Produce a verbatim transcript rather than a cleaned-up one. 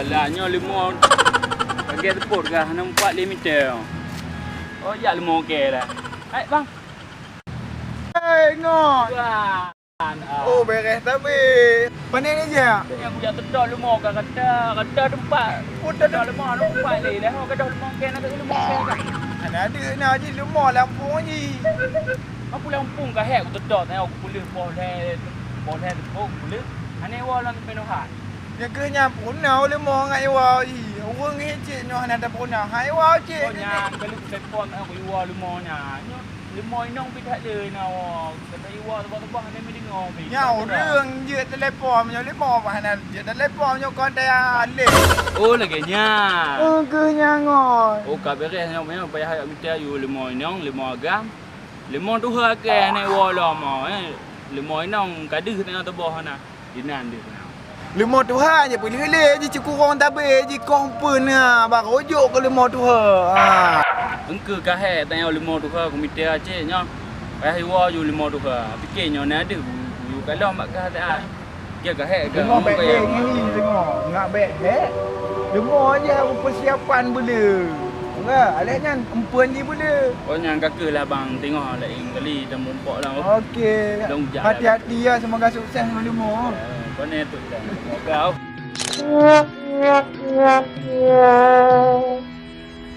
Lah nyoe leumo lagèe teupot kah, hana meupat lé meter. Oh, jak leumo kèe dah. Hai, bang. Hei, ngon. Wah. Oh, beres tapi. Pane ni je. Nyang kujak teudok leumo ka kata, kata teumpat. Oh, teudok leumo, leumo teumpat lé. Dah, oh, gadoh leumo kèe, na leumo kèe ka. Hana deuh na jih leumo lampung jih. Aku lampung ka hek kuteudok, tanya aku peuleuh boh lhèe, boh lhèe teupot peuleuh. Hana iwoe lom sampai noh hai. Nyang keuh nyan pun na leumo ngat iwoe jih. Ureueng hicit nyoe hana tapuna. Hai iwoe cit. Oh, nyan, kalau telepon aku iwoe leumo nyan. Nyoe leumo inong pih that le na woe. Kata iwoe teubah-teubah hana meudeungoe pih. Nya ureueng jeuet telepon, meunyoe leumo pah hana jeuet telepon, meunyoe kon taya aleh. Oh, lagèe nyan. Oh, keuh nyan ngon. Oh, ka beres nyoe, nyoe payah mita yue leumo inong, leumo agam. Leumo tuha kèe hana iwoe lom, eh. Leumo inong ka deuh teuboh na. Inan deuh na. Leumo tuha je peuleueh lé jicukurong tabé jikoh peue na, barô jok keu leumo tuha. Ha. Engkeu ka hek tanyoe leumo tuha kumita cit nyoe. Payah iwoe ju leumo tuha. Pike nyoe na deuh bu-, bu-, kalon bak kah that. Dia ka hek ka. Leumo bèk lé ngihi leumo. Ngat bèk hek. Leumo je aku persiapan beuleu. Enggak, aleh nyan empeuen ji beuleu. Oh, nyan ka keuh lah, bang. Tengok laén kali tamumpok lah. Okey. Dong jak lah. Hati-hati ya, semoga sukses ngon leumo. Eh, pane tu dah. Semoga.